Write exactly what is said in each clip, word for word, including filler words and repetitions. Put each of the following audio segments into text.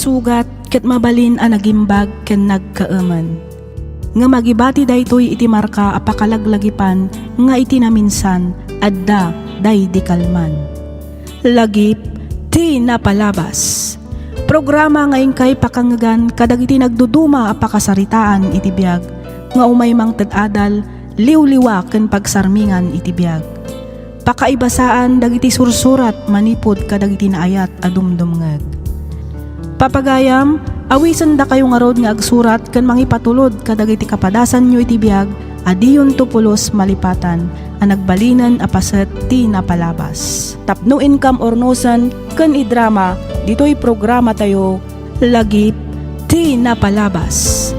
Sugat ket mabalin a nagimbag ken nagkaemen. Ngem agibati daytoy iti marka a pakalaglagipan nga iti naminsan, adda daydi kalman. Lagip ti napalabas. Programa nga inkay pakangngegan kadagiti nagduduma a pakasaritaan iti biag nga umay mangted adal, liwliwa ken pagsarmingan iti biag. Pakaibasaan dagiti sursurat manipud kadagiti naayat a dumdumngeg. Papagayam, awisendakayo ngarud nga agsurat ken mangipatulod kadagiti kapadasanyo iti biag a diyonto pulos malipatan a nagbalinen a paset ti napalabas. Tapno inkam urnosen ken idrama ditoy programatayo, Lagip ti Napalabas.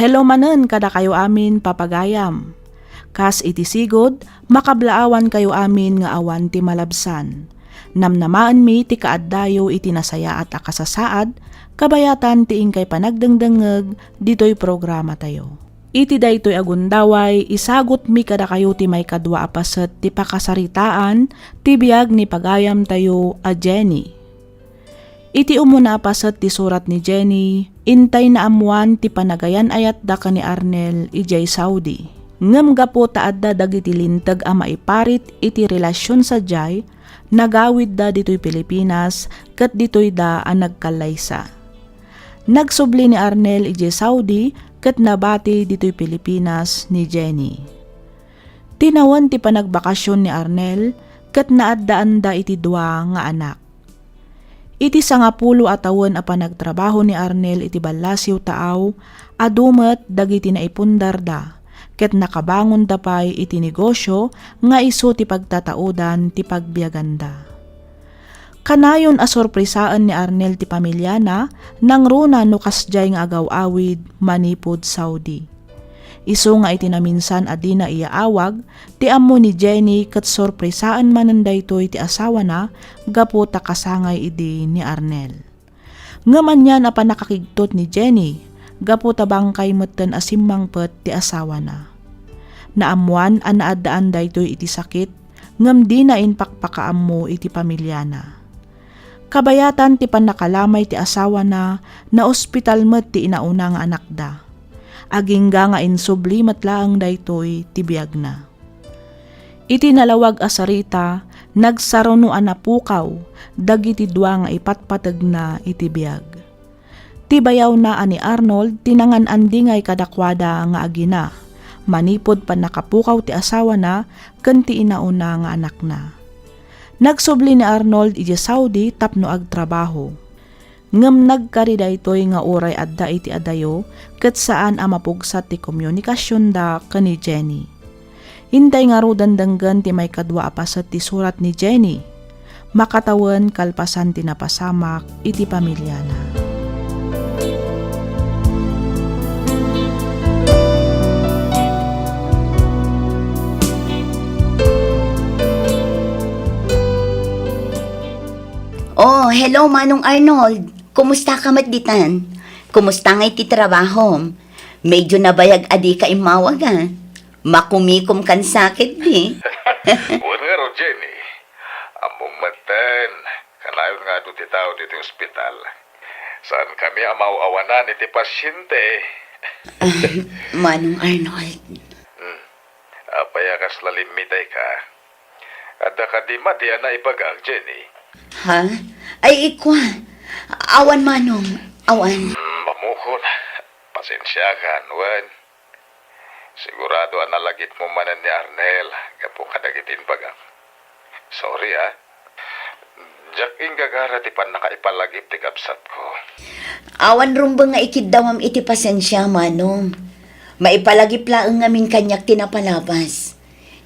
Hello manen kadakayo amin, papagayam. Kas iti sigud, makablaawankayo amin nga awan ti malabsan. Namnamaenmi ti kaaddayo iti nasayaat a kasasaad, kabayatan ti inkay panagdengdengngeg ditoy programatayo. Iti daytoy a gundaway, isagutmi kadakayo ti maikadua a paset ti pakasaritaan ti biag ni pagayamtayo a Jenny. Iti umuna a paset ti surat ni Jenny, intay naammoan ti panagayan-ayatda ken ni Arnel idiay Saudi. Ngem gapu ta adda dagiti linteg a maiparit iti relasion sadiay, nagawidda ditoy Pilipinas ket ditoyda a nagkallaysa. Nagsubli ni Arnel idiay Saudi ket nabati ditoy Pilipinas ni Jenny. Tinawen ti panagbakasion ni Arnel ket naaddaanda iti dua nga anak. Iti sangapulo a tawen a panagtrabaho ni Arnel iti ballasiw taaw, adu met dagiti naipundarda, ket nakabangonda pay iti negosio nga isu ti pagtataudan ti pagbiaganda. Kanayon a sorpresaen ni Arnel ti pamiliana, nangruna no kasdiay nga agaw-awid manipud Saudi. Isu nga iti naminsan a dina iyaawag, ti ammo ni Jenny ket sorpresaen manen daytoy ti asawana gapu ta kasangay idi ni Arnel. Ngem anian a pannakakigtot ni Jenny, gapu ta bangkay metten a simmangpet ti asawana. Naammoan a naaddaan daytoy iti sakit, ngem dina impakpakaammo iti pamiliana. Kabayatan ti pannakalamay ti asawana, naospital met ti inauna nga anakda. Agingga nga insubli met laeng daytoy ti biagna. Iti nalawag a sarita, nagsaruno a napukaw dagiti dua nga ipatpategna iti biag. Ti bayawna a ni Arnold ti nangan-andingay kadakuada nga agina, manipud pannakapukaw ti asawana ken ti inauna nga anakna. Nagsubli ni Arnold idiay Saudi tapno agtrabaho. Ngem nagkari daytoy nga uray adda iti adayo ket saan a mapugsat ti komunikasionda ken ni Jenny. Intay ngaruden denggen ti maikadua a paset ti surat ni Jenny. Makatawen kalpasan ti napasamak iti pamiliana. Oh, hello, Manong Arnold. Kumusta ka met ditan? Kumusta ngay ti trabahom? Medyo nabayag a di ka immawag, ah. Makumikom kan sakit, di? Wen ngarud, Jenny. Ammom metten, kanayon nga adu ti tao ditoy ospital. Saan kami a maaw-awanan iti pasyente. Ah, Manong Arnold. Hmm. Apay a kasla limmitay ka? Adda kadi madi a naibagak, Jenny? Ha? Ay, ikua. Awan, Manong. Awan. Hmm, mamukon. Pasensiakan, wen. Sigurado a nalagipmo manen ni Arnel gapu kadagiti imbagak. Sorry, ah. Diak inggagara ti pannakaipalagip ti kabsatko. Awan rumbeng nga ikiddawam iti pasensia, Manong. Maipalagip laeng ngamin kaniak ti napalabas.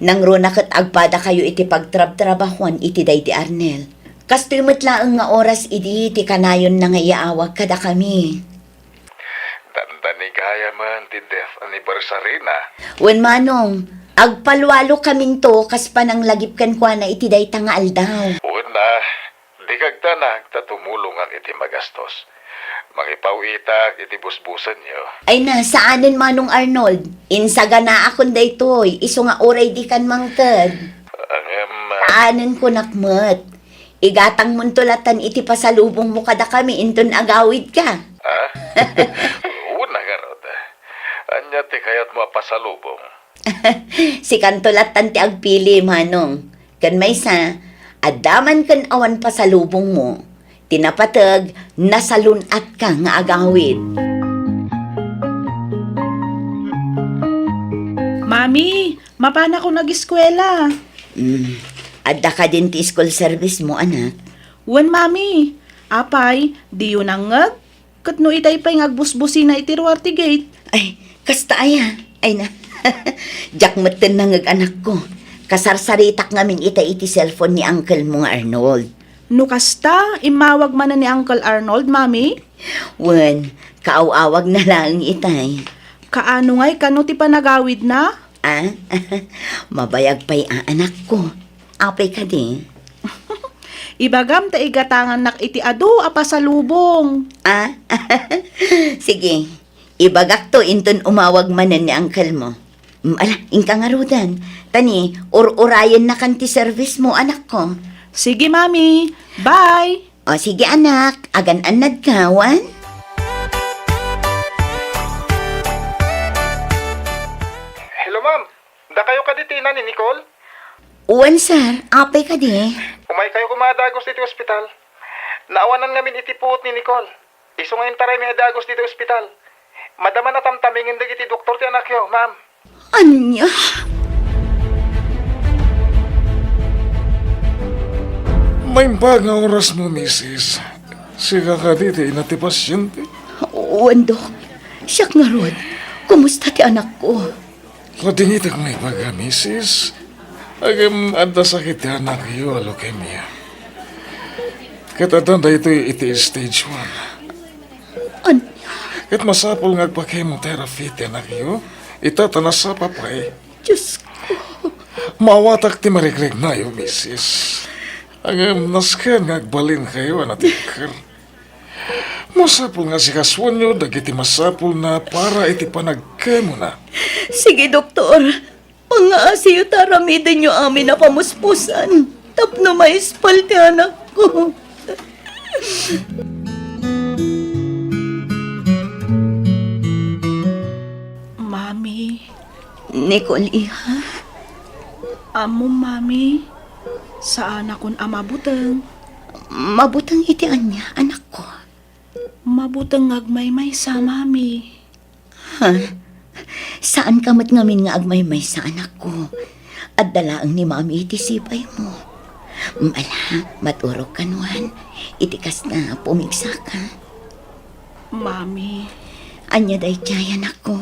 Nangruna ket agpadakayo iti pagtrabtrabahuan iti daydi Arnel. Kastoy met laeng nga oras idi ti kanayonna nga iyaawag kadakami. Dandani gayamen ti death anniversary-na. Wen, Manong, agpalwalo kaminto kas pananglagip kenkuana iti dayta nga aldaw. Wen, ah, di kagdanag ta tumulongak iti magastos. Mangipaw-itak iti busbusenyo. Ay na, saanen, Manong Arnold. Insaganaakon daytoy, isu nga uray dikan mangted. Ngem, ah, saanen kunak met. Igatangmonto latan iti pasalubongmo kadakami inton agawidka. Ah? Una ngarud. Ania ti kayatmo a pasalubong? Sikanto latan ti agpili, Manong. Ken maysa, adda man ken awan pasalubongmo, ti napateg, nasalun-atka nga agawid. Mami, mapanakon ageskuela. Mm, adda kadin ti school service mo, anak? Wen, Mami. Apay, diyo nangngeg? Ket no itay pay nga agbusbusina iti ruar ti gate? Ay, kasta aya. Ay na. Diak metten nangngeg, anakko. Kasarsaritak ngamin itay iti cellphone ni uncle mo nga Arnold. No kasta, immawag manen ni Uncle Arnold, Mami? Wen, kaaw-awagna laeng itay. Kaano ngay kano ti panagawidna? Ah? Mabayag pay a, anakko. Apay kadi? Ibagam ta igatangannak iti adu a pasalubong. Ah? Sige. Ibagakto inton umawag manen ni uncle mo. Mm, ala, inka ngaruden. Ta ni, ur-urayennakan ti service mo, anakko. Sige, Mami. Bye. O, sige, anak. Agan-annadka, wen? Hello, ma'am. Dakayo kadi ti ina ni Nicole? Wen, sir. Apay kadi? Umaykayo koma a dagus iti ospital. Naawanan ngamin iti puot ni Nicole. Isu nga intaraymi a dagus ditoy ospital. Madama a tamtamingen dagiti doktor ti anakyo, ma'am. Ania? Maimbag nga orasmo, misis. Sika kadi ti ina ti pasiente? Wen, Dok. Siak ngarud. Kumusta ti anakko? Ladingitek nga ibaga, misis. Ngem adda sakit ti anakyo a leukemia. Ket adda daytoy iti stage one. Ania? Ket masapul nga agpa-chemotherapy ti anakyo. Ita ta nasapa pay. Diyos ko. Maawatak ti mariknanayo, misis. Ngem nasken nga agbalinkayo a natikkel. Masapul nga asikasuenyo dagiti masapulna para iti panagkemona. Sige, doktor. Pangngaasiyo ta aramidenyo amin a pamuspusan tapno maispal ti anakko. Mami. Nicole, iha? Ammom, Mami, saanakon a mabuteng. Mabuteng iti ania, anakko? Mabuteng nga agmaymaysa, Mami. Ha? Saanka met ngamin nga agmaymaysa, anakko. Adda laeng ni Mami iti sibaymo. Mm, ala, maturogkan wen. Iti kasta, pumigsaka. Mami. Ania daydiay, anakko?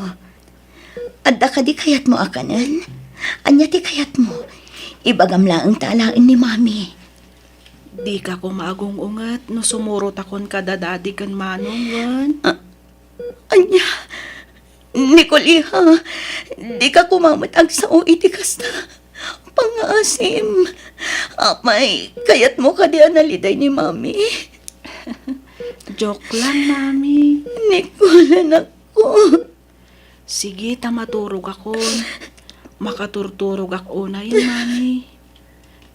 Adda kadi kayatmo a kanen? Ania ti kayatmo? Ibagam laeng ta alaen ni Mami. Dika koma agung-unget no sumurotakon kada Dadi ken Manong, wen? Ah, ania? Nicole, iha, dika koma met agsao iti kasta. Pangngaasim. Apay, kayatmo kadi a naliday ni Mami? Joke lang, Mami. Nicole, anakko. Sige ta maturogakon. Makaturturogak unay, Mami.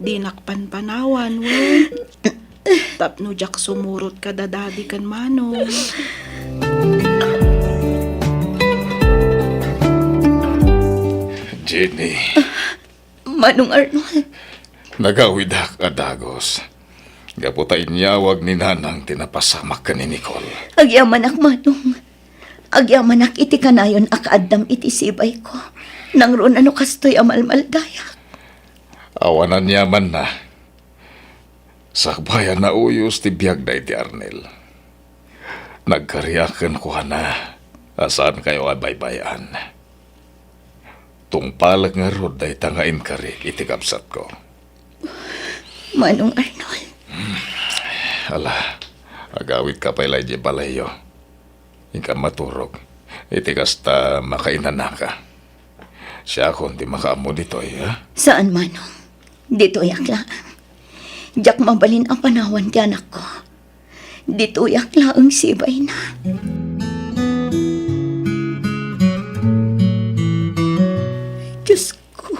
Dinak panpanawan, wen. Tapno diak sumurot kada Dadi ken Manong. Jenny. Manong Arnold. Nagawidak a dagus. Gapu ta inyawag ni Nanang ti napasamak ken ni Nicole. Agyamanak, Manong. Agyamanak iti kanayon a kaaddam iti sibayko. Nangruna no kastoy a malmaldayak. Awan aniamanna. Sakbay a nauyos ti biagda iti Arnel. Nagkariak kenkuana a saankayo a baybay-an. Tungpalek ngarud dayta nga inkarik iti kabsatko. Manong Arnold. Ala, agawidka pay la idiay balayyo. Inka maturog. Iti kasta, makainanaka. Siakon ti makaammo ditoy, ha? Saan, Manong. Ditoyak laeng. Diak mabalin a panawan ti anakko. Ditoyak laeng sibayna. Diosko,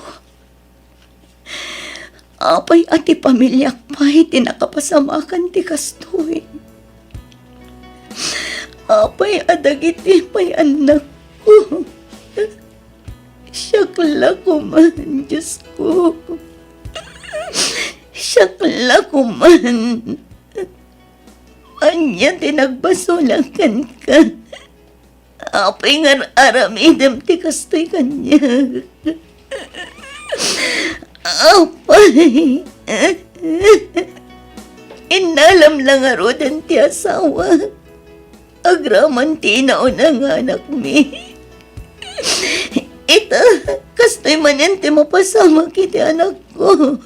apay a ti pamiliak pay ti nakapasamakan ti kastoy? Apay a dagiti pay annakko? Siak la koman, Diosko. Siak la koman. Ania ti nagbasolak kenka? Apay nga ar-aramidem ti kastoy kaniak? Apay, innalam la ngaruden ti asawa agraman ti inauna nga anakmi. Ita, kastoy manen ti mapasamak iti anakko.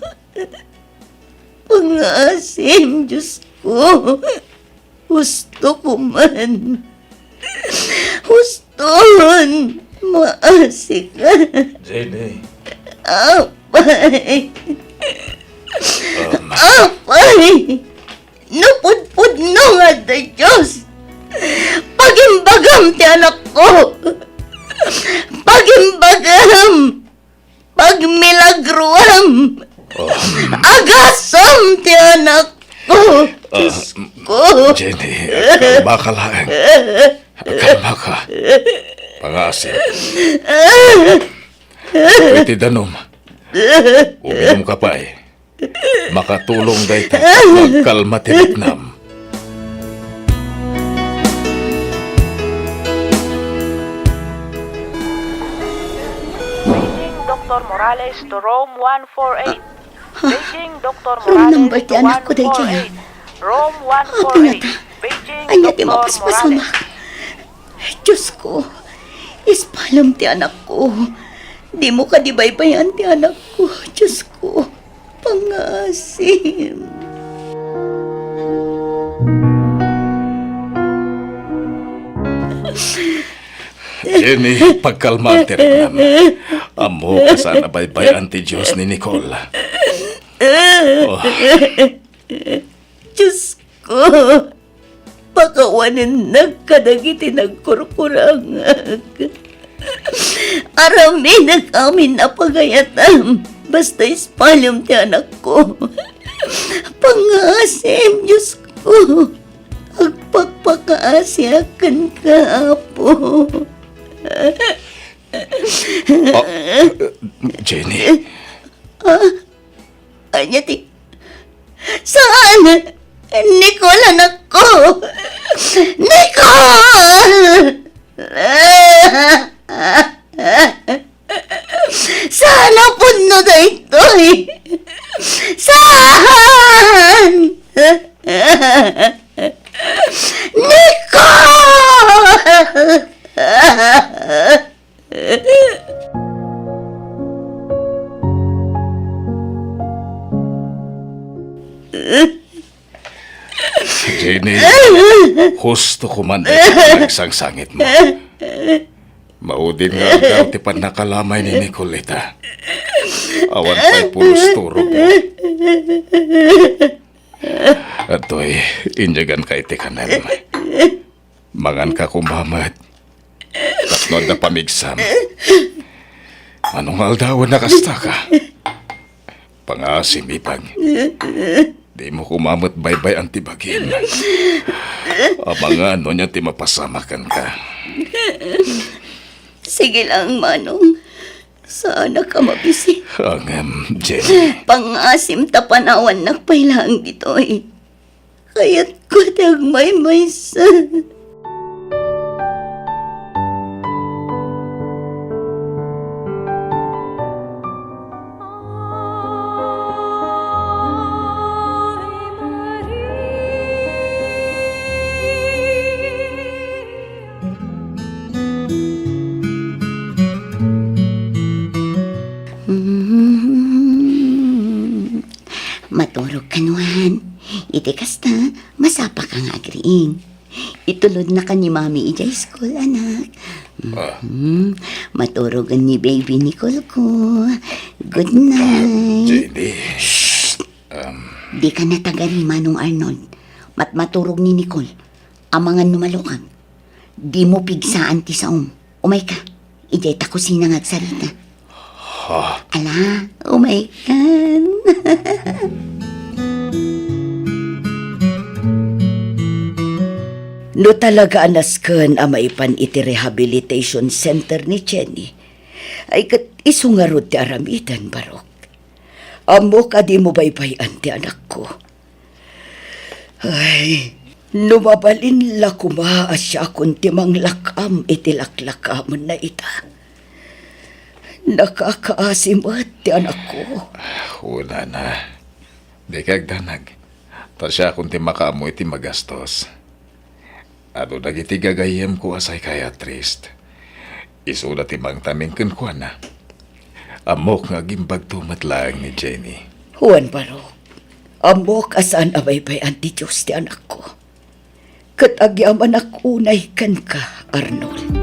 Pangngaasim, Diosko. Husto koman. Huston, maasika. Jenny. Apay. Um. Apay. No pudpudno nga adda Dios, pagimbagam ti anakko. Pagimbagam. Pagmilagroam. Um. Agasam ti anakko. Ah, Diosko. Jenny, kalmaka laeng. Kalmaka. Pangngaasim. Iti danum. Uminumka pay. Makatulong dayta tapno agkalma ti riknam. Paging Doktor Morales to room one four eight. Paging Doktor Morales to one four eight. Room one four eight. Paging Doktor Morales. Diosko, ispalem ti anakko. Dimo kadi baybay-an ti anakko, Diosko. Pangngaasim. Jenny, pagkalma ti riknam. Ammok a saan a baybay-an ti Dios ni Nicole. Oh. Diosko, pakawanennak kadagiti nagkurkurangak. Aramidek amin a pagayatam, basta ispalem ti anakko. Pangngaasim, Diosko. Agpakpakaasiak kenka, Apo. Ah, Jenny. Ah? Ania ti, saan! Nicole, anakko! Nicole! Saan a pudno daytoy? Saan! Nicole! Jenny, husto koman dayta nga agsangsangitmo. Maudin nga aldaw ti pannakalamay ni Nicole ita. Awan pay pulos turo mo. Adtoy, inyaganka iti kanem. Manganka koma met. Tapno adda pamigsam. Mano nga aldawen a kastaka? Pangngaasim, ipag. Dimo koma met baybay-an ti bagim. Amangan no ania ti mapasamak kenka. Sige lang, Manong. Saanak a mabisi. Ngem, Jenny. Pangngaasim ta panawannak pay laeng ditoy. Kayatko ti agmaymaysa. Maturog ka nuan. Iti kasta, masapaka nga agriing. Itulodnaka ni Mami idiay school, anak. Ah. Mhm. Maturogen ni baby Nicole ko. Good night. Ah, Jenny. Shh! Um. Dika natagari, Manong Arnold. Matmaturog ni Nicole. Amangan no malukag. Dimo pigsaan ti saom. Umayka. Idiay ta kusina nga agsarita. Ha? Ala, umaykan. No talaga a nasken a maipan iti rehabilitation center ni Jenny, ay ket isu ngarud ti aramiden, Barok. Ammok a dimo baybay-an ti anakko. Ay, no mabalin la koma a siakon ti manglak-am iti laklakamenna ita. Nakakaasi met ti anakko. Wen, nana. Dika agdanag. Ta siakon ti makaammo iti magastos. Adu dagiti gagayyemko a psychiatrist. Isuda ti mangtaming kenkuana. Ammok nga agimbagto met laeng ni Jenny. Wen, Barok. Ammok a saan a baybay-an ti Dios ti anakko. Ket agyamanak unay kenka, Arnold.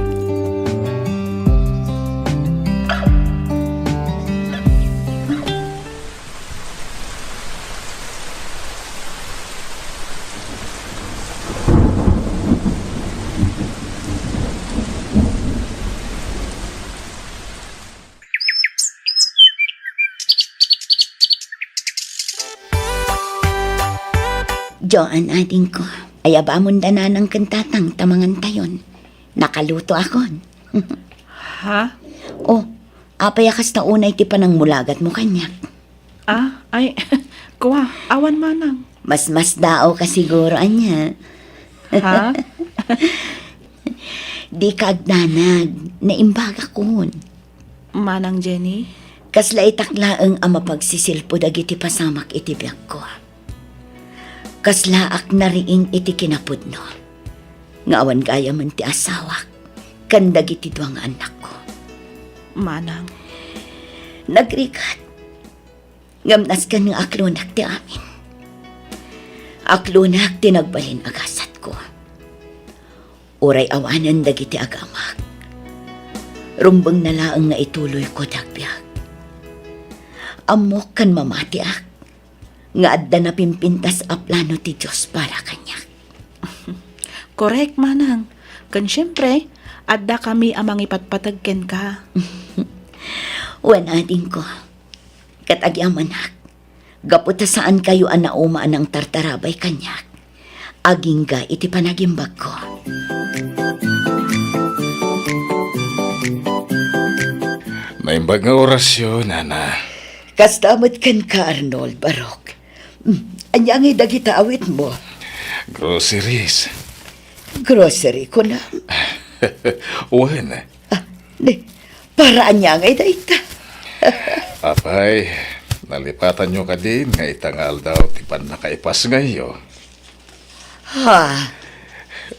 Joan, adingko, ayabamon da nanang ken tatang ta mangantayon. Nakalutoakon. Ha? Oh, apay a kasta unay ti panangmulagatmo kaniak? Ah, ay, kua, awan manang. Mas masdaawka siguro ania. Ha? Dika agdanag, naimbagakon. Manang Jenny? Kasla itak laeng a mapagsisilpo dagiti pasamak iti biagko. Kaslaak nariing iti kinapudno nga awan gayamen ti asawak ken dagiti dua nga annakko. Manang. Nagrigat. Ngem nasken nga aklonak ti amin. Aklonak ti nagbalin a gasatko. Uray awanen dagiti agamak, rumbengna laeng nga ituloyko ti agbiag. Ammok ken mamatiak nga adda napimpintas a plano ti Dios para kaniak. Korek, manang. Ken siempre, addakami a mangipatpateg kenka. Wen, adingko. Ket agyamanak, gapu ta saankayo a nauma a nangtartarabay kaniak, agingga iti panagimbagko. Naimbag nga orasyo, nana. Kasta met kenka, Arnold, Barok. Mm, ania ngay dagita awitmo? Groceries. Grocery, kunam? Wen. Ah, ni, para ania ngay dayta? Apay, nalipatanyo kadin nga ita nga aldaw ti pannakaipasngayyo? Ha?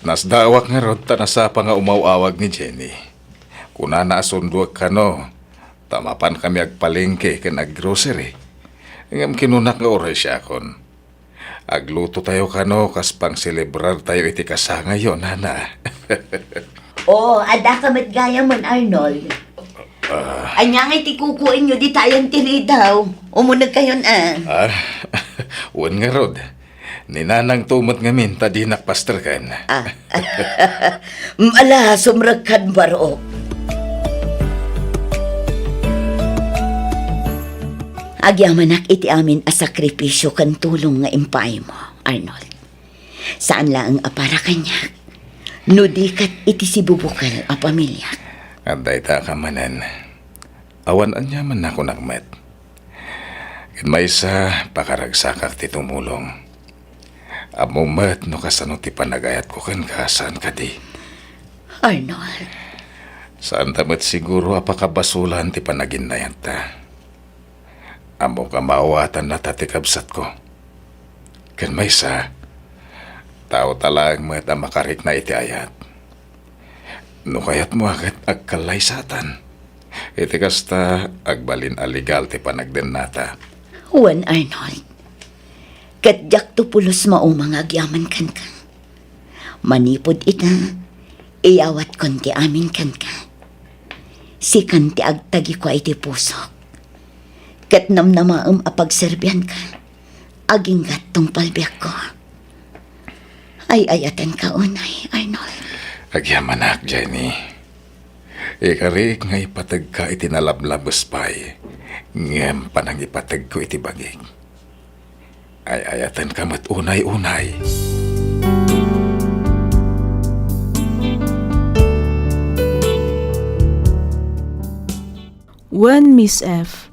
Nasdaawak ngarud ta nasapa nga umaw-awag ni Jenny. Kunana a sundoek kano, ta mapankami agpalengke ken aggrocery. Ngem kinunak nga uray siakon. Aglutotayo kano kas pangselebrartayo iti kasangayyo, nana. Oo, addaka met gayamen, Arnold. Ah. Ania ngay ti kukuenyo ditayen ti ridaw? Umunegkayon, a. Ah, wen ngarud. Ni nanangto met ngamin ta dinak pastreken. Ah. Ala, sumrekkan, Barok. Agyamanak iti amin a sakripisio ken tulong nga impaaymo, Arnold. Saan laeng a para kaniak, no di ket iti sibubukel a pamiliak. Adda ita a manen. Awan aniaman a kunak met. Ket maysa, pakaragsakak ti tumulong. Ammom met no kasano ti panagayatko kenka, saan kadi? Arnold. Saanta met siguro a pakabasolan ti panaginnayatta. Ammok a maawatannata ti kabsatko. Ken maysa, tao ta laeng met a makarikna iti ayat. No kayatmo a ket agkallaysatan. Iti kasta, agbalin a legal ti panagdennata. Wen, Arnold. Ket diakto pulos mauma nga agyaman kenka. Manipud ita, iyawatkon ti amin kenka. Sikan ti agtagikua iti pusok. Ket namnamaem a pagserbianka, aginggat tungpal biagko. Ay-ayatenka unay, Arnold. Agyamanak, Jenny. Ikarik nga ipategka iti nalablabes pay, ngem panangipategko iti bagik. Ay-ayatenka met unay-unay. Wen, Miss F,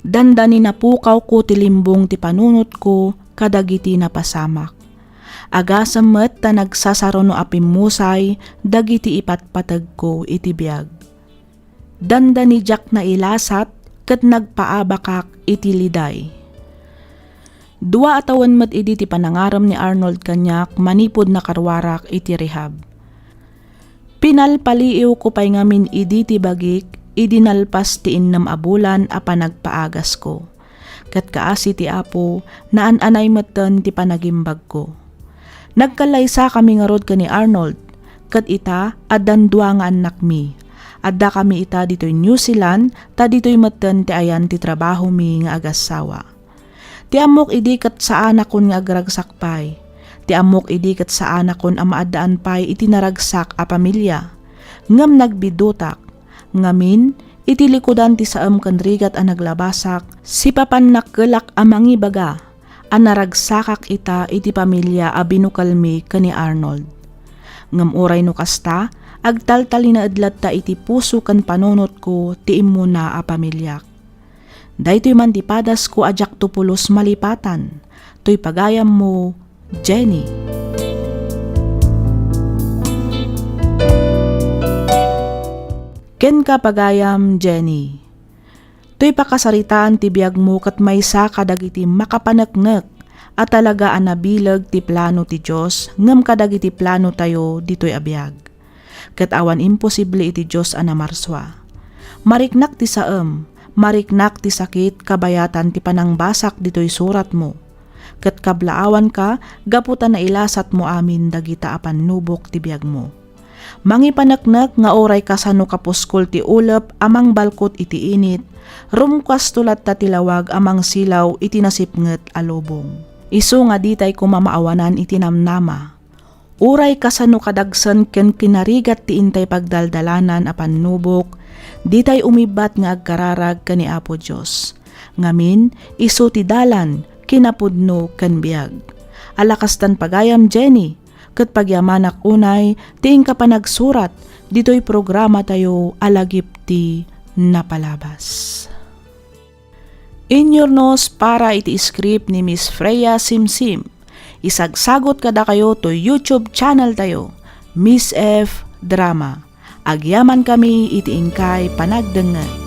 dandani napukawko ti limbong ti panunotko kadagiti napasamak. Agasem met ta nagsasaruno a pimmusay dagiti ipatpategko iti biag. Dandani diak nailasat ket nagpaabakak iti liday. Dua a tawen met idi ti panangarem ni Arnold kaniak manipud nakaruarak iti rehab. Pinalpaliiwko pay ngamin idi ti bagik idi nalpas ti innem a bulan a panagpaagasko. Ket kaasi ti Apo, naan-anay metten ti panagimbagko. Nagkallaysakami ngarud ken ni Arnold, ket ita, addan dua nga annakmi. Addakami ita ditoy New Zealand, ta ditoy metten ti ayan ti trabahomi nga agassawa. Ti ammok idi ket saanakon nga agragsak pay. Ti ammok idi ket saanakon a maaddaan pay iti naragsak a pamilia. Ngem nagbidutak. Ngamin, iti likudan ti saem ken rigat a naglabasak, sipapannakkelak a mangibaga a naragsakak ita iti pamilia a binukelmi ken ni Arnold. Ngem uray no kasta, agtaltalinaed latta iti puso ken panunotko ti immuna a pamiliak. Daytoy man ti padasko a diakto pulos malipatan. Toy pagayammo, Jenny. Kenka, pagayam Jenny. Toy pakasaritaan ti biagmo ket maysa kadagiti makapaneknek a talaga a nabileg ti plano ti Dios ngem kadagiti planotayo ditoy a biag. Ket awan imposible iti Dios a namarsua. Mariknak ti saem, mariknak ti sakit kabayatan ti panangbasak ditoy suratmo. Ket kablaawanka gapu ta nailasatmo amin dagita a pannubok ti biagmo. Mangipaneknek nga uray kasano kapuskol ti ulep a mangbalkot iti init, rumkasto latta ti lawag a mangsilaw iti nasipnget a lubong. Isu nga ditay koma maawanan iti namnama. Uray kasano kadagsen ken kinarigat ti intay pagdaldalanan a pannubok, ditay umibbat nga agkararag ken ni Apo Dios. Ngamin, isu ti dalan, kinapudno, ken biag. Ala kastan pagayam Jenny, ket pagyamanak unay ti inka panagsurat ditoy programatayo a Lagip ti Napalabas. Inyurnos para iti script ni Miss Freya Simsim. Isagsagot kadakayo to YouTube channel tayo, Miss F Drama. Agyamankami iti inkay panagdengngeg.